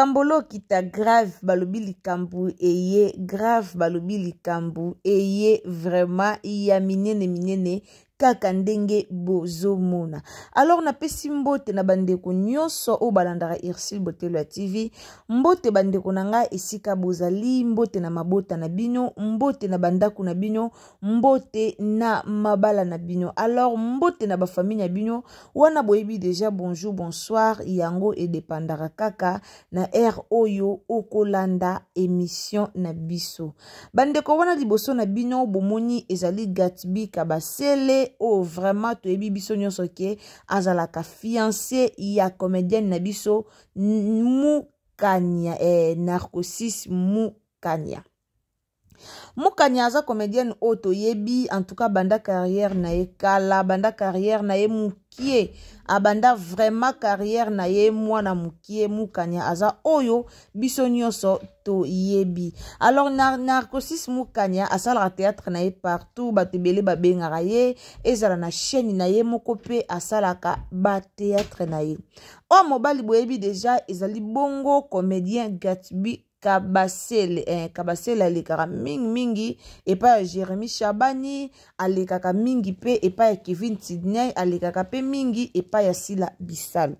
Likambo lokita grave balobi likambo eye grave balobi likambo eye vraiment ya minene minene kaka ndenge bozomona. Alors napesi mbote na bandeko nyonso oyo balandaka Ursule Botelo ya TV. Mbote bandeko na ngai esika bozali, mbote na mabota na bino, mbote na bandako na bino, mbote na mabala na bino. Alors mbote na bafamille na bino wana boyebi deja bonjour bonsoir yango edepandaka kaka na heure oyo okolanda emission na biso. Bandeko wana liboso na bino bomoni ezali Gatsby Kabasele oyo vraiment toyebi biso nyonso ke azalaka fiancé ya comédienne na biso Mukanya, Narcosis Mukanya. Mukanya aza comédienne oyo toyebi en tout cas banda carrière na ye kala, banda carrière na ye mukie, abanda vraiment carrière na ye mwana mukie. Mukanya aza oyo biso nyonso toyebi. Alors Narcosis Mukanya asalaka théâtre na ye partout, bato ebele babengaka ye, ezala na chaîne na ye moko mpe asalaka ba théâtre na ye. Oyo mobali boyebi déjà ezali bongo comédien Gatsby Kabasele. Kabasele alekaka mingi mingi epai ya Jérémy Chabani, alekaka mingi mpe epai ya Kevin Sidney, alekaka mpe mingi epai ya Sila Bisalu.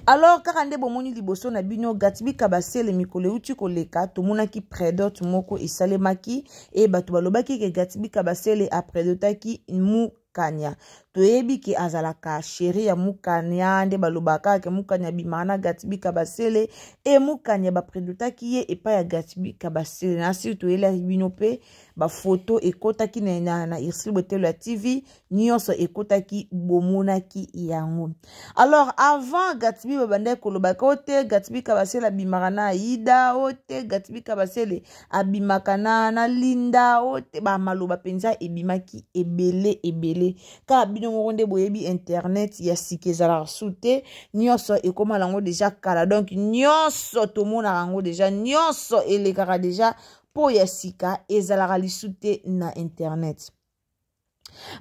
Alors kaka nde bomoni liboso na bino Gatsby Kabasele, mikolo euti koleka tomonaki prédot moko esalemaki e bato balobaki ke Gatsby Kabasele aprédotaki Mukanya. Toyebi ke azalaka chéri ya Mukanya, nde balobaka ke Mukanya abimaka na Gatsby Kabasele e Mukanya baprédotaki ye epai ya Gatsby Kabasele. Na sili toyelaki bino mpe bafoto ekotaki na Ursule Botelo ya TV, nyonso ekotaki bomonaki yango. Alors avant Gatsby babandaki kolobaka o te Gatsby Kabasele abimaka na Aida, o te Gatsby Kabasele abimaka na Linda, o te bamaloba mpenza ebimaki ebele ebele. Kaka bino moko nde boyebi internet ya sika ezalaka su te, nyonso ekóma nango deja kala, donc nyonso tomonaka yango deja, nyonso elekaka deja, mpo ya sika ezalaka lisu te na internet.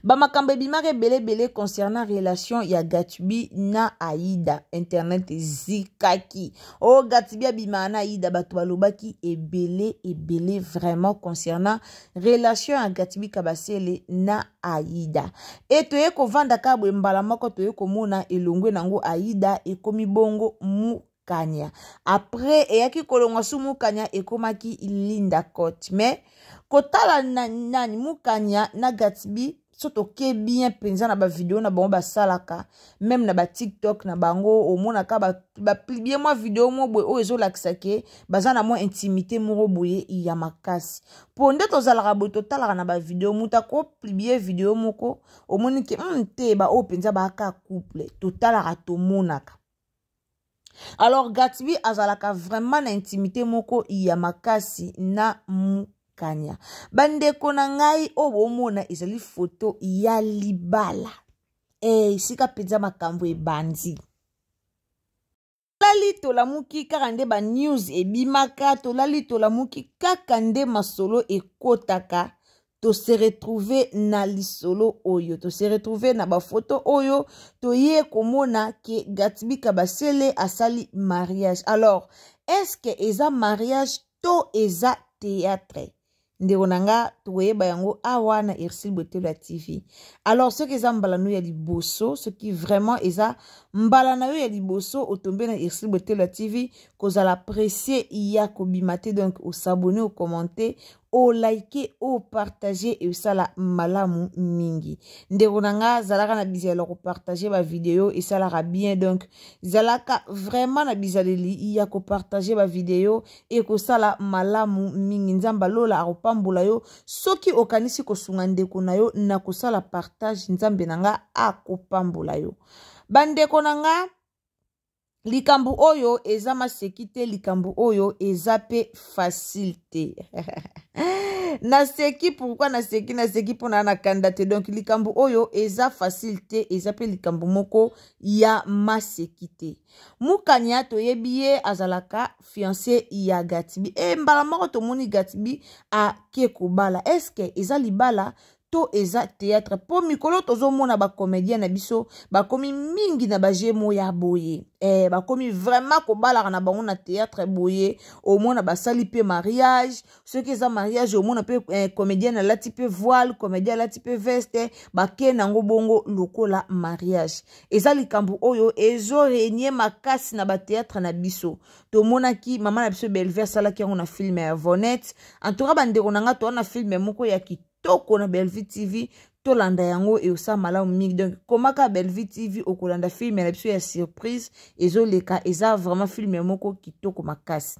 Bamakambo ebimaka ebele ebele concernant relation ya Gatsby na Aida. Internet ezikaki o Gatsby abimaka na Aida, bato balobaki ebele ebele vraiment concernant relation ya Gatsby Kabasele na Aida. E toye kovanda kaka boye mbala moko toye komona elongwe nango Aida ekomi bongo Mukanya. Après eyaki kolongwa su Mukanya ekomaki Linda Cote. Mais kotala na nani Mukanya na Gatsby, so toke bien mpenza na bavideo na bango basalaka, meme na batiktok na bango, omonaka bapublie mwa video moko boye oyo ezolakisa ke baza na mwa intimité moko boye ya makasi. Mpo nde tozalaka boye, totalaka na bavideo, moto akopublie video moko omoni ke te baoyo mpenza baaka couple, totalaka tomonaka. Alors Gatsby azalaka vraiment na intimité moko ya makasi na Mukanya. Bandeko na ngai oyo bomona ezali foto ya libala, esika mpenza makambo ebandi. Tolali tolamuki kaka nde ba news ebimaka, tolali tolamuki kaka nde masolo ekotaka, to se retrouver na lisolo oyo, to se retrouver na bafoto oyo, toye komona ke Gatsby Kabasele asali mariage. Alors est-ce que eza mariage to eza théâtre? Ndeko na nga tokoyeba yango awa na Ursule Botelo ya TV. Alors soki eza mbala no ya liboso, soki vraiment eza mbala na yo ya liboso otombe na Ursule Botelo ya TV, kozala pressé ya kobima te, donc osabone, okommente, olike, opartage, esala malamu mingi. Ndeko na nga zalaka na bizaleli ya kopartage bavideo, esalaka bien, donc zalaka vraiment na bizaleli ya kopartage bavideo, ekosala malamu mingi. Nzambe alola akopambola yo soki okanisi kosunga ndeko na yo na kosala partage, Nzambe na nga akopambola yo. Bandeko na nga, likambo oyo eza maseki te, likambo oyo eza pe facile te. Naseki pourquoi? Naseki, naseki mpona na kanda te. Donc likambo oyo eza facile te, eza pe likambo moko ya maseki te. Mukanya toyebi ye azalaka fiancé ya Gatsby, e mbala moko tomoni Gatsby ake kobala. Eske eza libala To eza théâtre? Mpo mikolo tozomona bacomédien na biso bakomi mingi na bagemo ya boye, bakomi vraiment kobalaka na bango na théâtre boye. Omona basali mpe mariage, soki eza mariage, omona mpe comédien alati mpe voile, comédien alati mpe veste, bake nango bongo lokola mariage. Eza likambo oyo ezorégner makasi na bathéâtre na biso. Tomonaki mama na biso Bellevue asalaki yango na film ya Vonet. En tout cas, bandeko na nga, toza na film moko ya kitoko na Bellevue TV, tolanda yango, eosala malamu mingi. Donc komaka Bellevue TV, okolanda film na biso ya surprise ezoleka. Eza vraiment film moko kitoko makasi.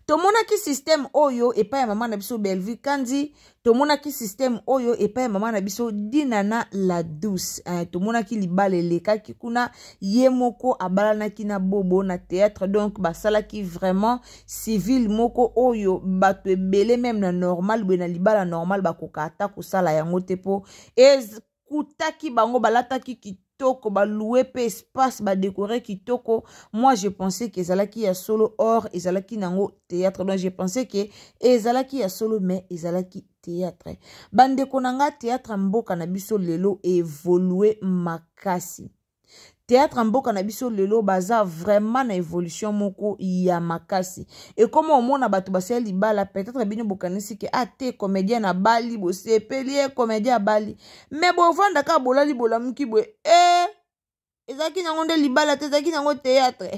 Tomonaki système oyo epai ya mama na biso Bellevue Kandi, tomonaki système oyo epai ya mama na biso Dinana la Douce. Tomonaki libala elekaki kuna, ye moko abalanaki na Bobo na théâtre. Donc basalaki vraiment civil moko oyo bato ebele, même na normal boye, na libala normal, bakoka ata kosala yango te, mpo ekutaki bango balataki kitoko, balouer mpe espace, badécorer kitoko. Moi, je pensais ke ezalaki ya solo, or ezalaki nango théâtre. Donc je pensais ke ezalaki ya solo, mais ezalaki théâtre. Bandeko na nga, théâtre mboka na biso lelo évolue makasi. Théâtre mboka na biso lelo baza vraiment na évolution moko ya makasi. Ekoma omona bato basali libala, peut-être bino bokanisi ke a te, comédien abali, bosepeli ye, comédien abali, mais bovanda kaka, bolali, bolamuki boye, ezalaki nango nde libala te, ezalaki nango théâtre.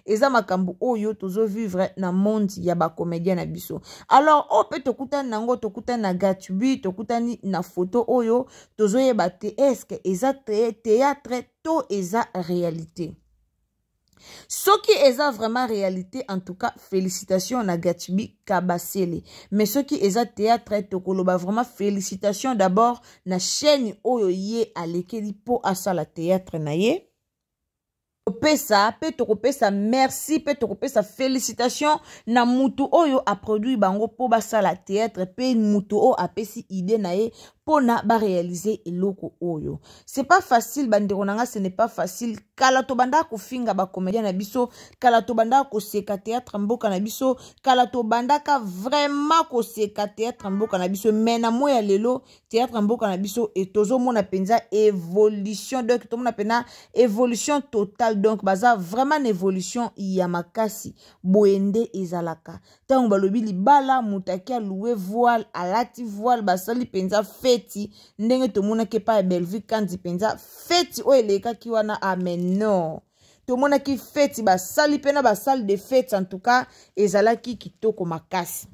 Eza makambo oyo tozovivre na monde ya bacomédien na biso. Alors oyo mpe tokutani nango, tokutani na Gatubi, tokutani na foto oyo, tozoyeba te est-ce eza théâtre to eza réalité. Soki eza vraiment réalité, en tout cas félicitation na Gatibi Kabasele. Mais soki eza théâtre, tokoloba vraiment félicitation d'abord na chaîne oyo ye alekeli mpo asala théâtre na ye. Tokopesa mpe, tokopesa merci mpe tokopesa félicitation na mutu oyo aproduire bango mpo basala théâtre, mpe mutu oyo apesi idée na ye mpona baréaliser eloko oyo. C'est pas facile, bandeko na nga, ce n'est pas facile. Kala tobandaka kofinga bacomédien na biso, kala tobandaka koseka théâtre mboka na biso, kala tobandaka vraiment koseka théâtre mboka na biso. Mais na moi ya lelo, théâtre mboka na biso e tozomona mpenza évolution. Donc tomona mpenza évolution totale. Donc baza vraiment na évolution ya makasi. Boye nde ezalaka. Ntango balobi libala, moto aki alouer voile, alati voile, basali mpenza feti ndenge tomonaki epai ya Bellevue Kandi. Mpenza feti oyo elekaki wana, amen non, tomonaki feti basali mpe na basalle de fête. En tout cas ezalaki kitoko makasi,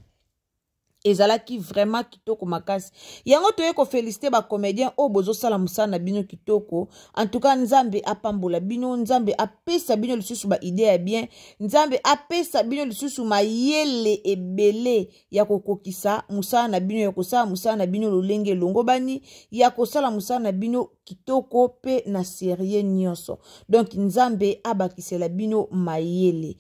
ezalaki vraiment kitoko makasi. Yango toye koféliciter bacomédien oyo bozosala mosala na bino kitoko. En tout cas Nzambe apambola bino, Nzambe apesa bino lisusu baidée ya bien, Nzambe apesa bino lisusu mayele ebele ya kokokisa mosala na bino, ya kosala mosala na bino lolenge elongobani, ya kosala mosala na bino kitoko mpe na sérieux nyonso. Donc Nzambe abakisela bino mayele.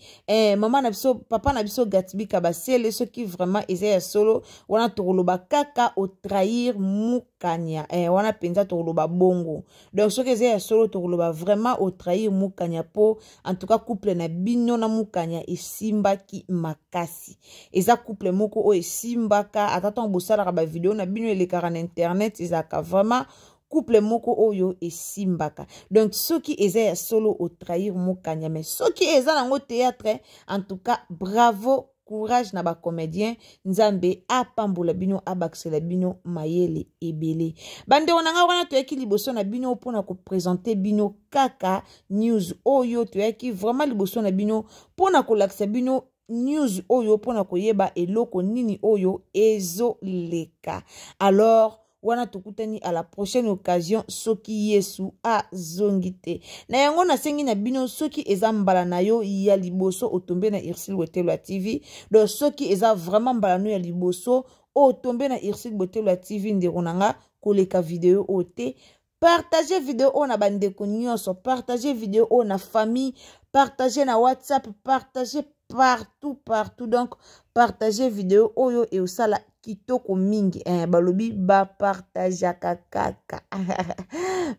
Mama na biso, papa na biso Gatibi Kabasele, soki vraiment eza ya solo wana, tokoloba kaka otrahir Mukanya. Wana mpenza tokoloba bongo. Donc soki eza ya solo, tokoloba vraiment otrahir Mukanya, mpo en tout cas couple na bino na Mukanya esimbaki makasi. Eza couple moko oyo esimbaka. Ata ntango bosalaka bavideo na bino elekaka na internet, ezalaka vraiment couple moko oyo esimbaka. Donc soki eza ya solo, otrahir Mokanya. Mais soki eza nango théâtre, en tout cas bravo, courage na bacomédien. Nzambe apambola bino, abakisela bino mayele ebele. Bandeko na ngai, wana toyaki liboso na bino mpona koprésenter bino kaka news oyo. Toyaki vraiment liboso na bino mpona kolakisa bino news oyo, mpona koyeba eloko nini oyo ezoleka. Alors wana tokutani à la prochaine occasion, soki Yesu azongi te. Na yango nasengi na bino, soki eza mbala na yo ya liboso otombe na Ursule Botelo ya TV, donc soki eza vraiment mbala no ya liboso otombe na Ursule Botelo ya TV, ndeko na nga, koleka video oyo te. Partage video oyo na bandeko nyonso, partage video oyo na famille, partage na WhatsApp, partage partout, partout. Donc partage video oyo, eosala kitoko mingi. Balobi bapartageaka kaka,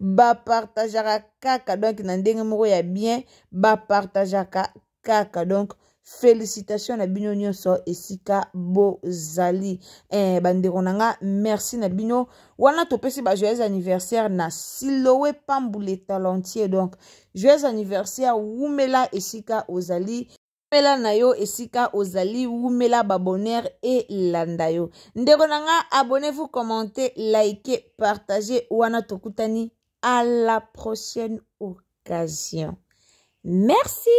bapartageaka kaka. Donc na ndenge moko ya bien, bapartageaka kaka. Donc Félicitation na bino nyonso esika bozali. Bandeko na nga, merci na bino. Wana topesi ba joyeux anniversaire na Siloé Pambule Talentier. Donc joyeux anniversaire, wumela esika ozali. Wumela na yo esika ozali, wumela ba bonheur elanda yo. Ndeko na nga, abonnez-vous, commentez, likez, partagez. Wana tokutani à la prochaine occasion. Merci,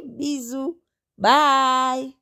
bisous, bye.